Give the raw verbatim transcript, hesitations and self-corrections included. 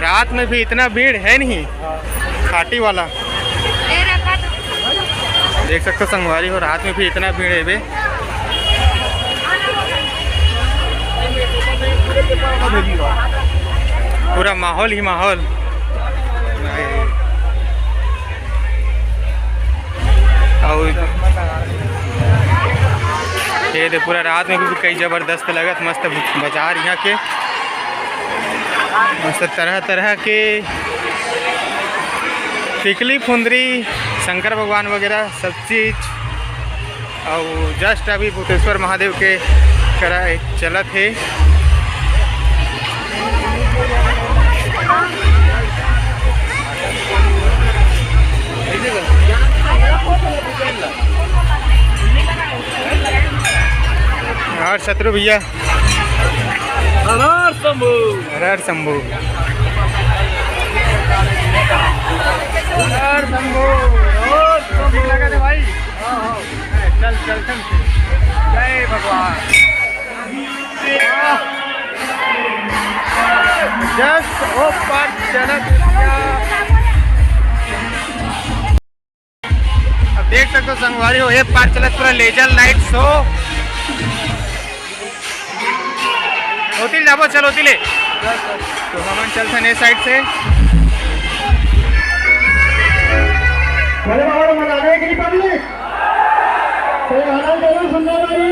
रात में भी इतना भीड़ है नहीं, खाटी वाला। देख सकते हो संगवारी हो, रात में भी इतना भीड़ है बे। पूरा माहौल ही माहौल। अउ ये दे पूरा रात में भी कई जबरदस्त लगत, मस्त बाजार यहाँ के, मस्त तरह तरह के टिकली फुंदरी, शंकर भगवान वगैरह सब चीज। अउ just अभी भूतेश्वर महादेव के करा चलत हे। और शत्रु भैया। हर हर शंभू। हर हर शंभू। हर शंभू। हर शंभू। लगा दे भाई। चल, चल, चल। जय भगवान। Just ओ पार चलत। अब देख सकते हो संगवारी हो, ये पार चलत पूरा laser light show। ओती ले जाबो, चल ओती ले। तो हमन चलथन ए side से। बड़े बाबा को मनाने के लिए पब्लिक। तो ये गाना जरूर सुनना भाई।